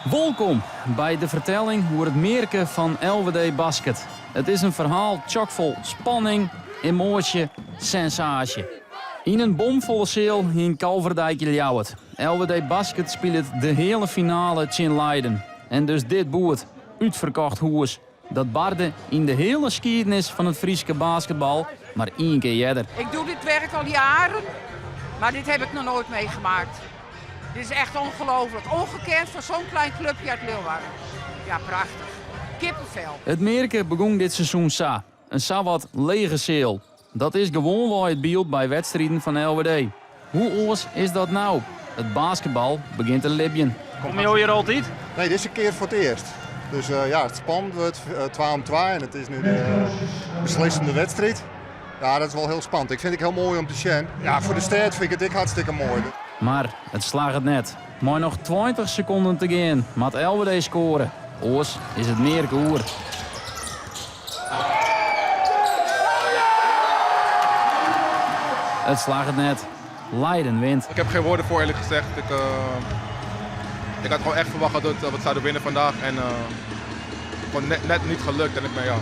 Wolkom by de fertelling oer it mearke fan LWD Basket. It is in ferhaal tsjokfol spanning, emoasje, sensaasje. Yn in bomfolle seal yn Kalverdijk Ljouwert. LWD Basket spilet de heale finale tsjin Leiden. En dus dit boerd, útferkocht hûs. Dat barde yn de hiele skiednis fan it Fryske basketbal mar ien kear earder. Ik doe dit werk al jaren, maar dit heb ik nog nooit meegemaakt. Dit is echt ongelooflijk. Ongekend voor zo'n klein clubje uit Leeuwarden. Ja, prachtig. Kippenvel. It mearke begûn dit seizoen sa. In sawat lege seal. Dat is gewoanwei it byld by wedstriden fan LWD. Hoe oars is dat no? It basketbal begjint te libjen. Komme jo hjir altyd? Nee, dizze kear foar it earst. Dus ja, it spannend wurdt 2 om 2 en it is nu de beslissende wedstriid. Ja, dat is wol hiel spannend. Ik fyn it ek hiel moai om te sjen. Ja, foar de stêd fyn ik it ek hartstikke moai. Mar it slagget net. Mei noch 20 sekonden te gean moat LWD skoare, oars is it mearke oer. It slagget net. Leiden wint. Ik heb geen woorden voor eerlijk gezegd. Ik, uh, ik had gewoon echt verwacht dat we het zouden winnen vandaag. En uh, gewoon net, net niet gelukt. En ik ben ja,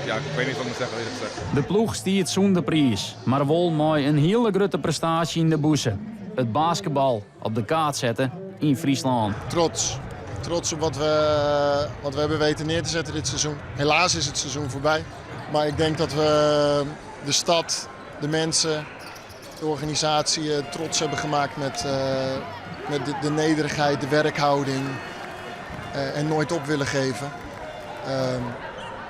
ja, ik weet niet wat ik moet zeggen eerlijk gezegd. De ploech stiet sûnder priis, mar wol mei in hiele grutte prestaasje yn de bûse. It basketbal op de kaart sette yn Fryslân. Trots. Trots op wat we, wat we hebben weten neer te zetten dit seizoen. Helaas is het seizoen voorbij. Maar ik denk dat we de stad, de mensen, de organisatie trots hebben gemaakt met, met de, de nederigheid, de werkhouding en nooit op willen geven.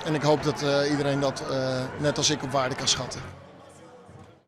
En ik hoop dat iedereen dat net als ik op waarde kan schatten.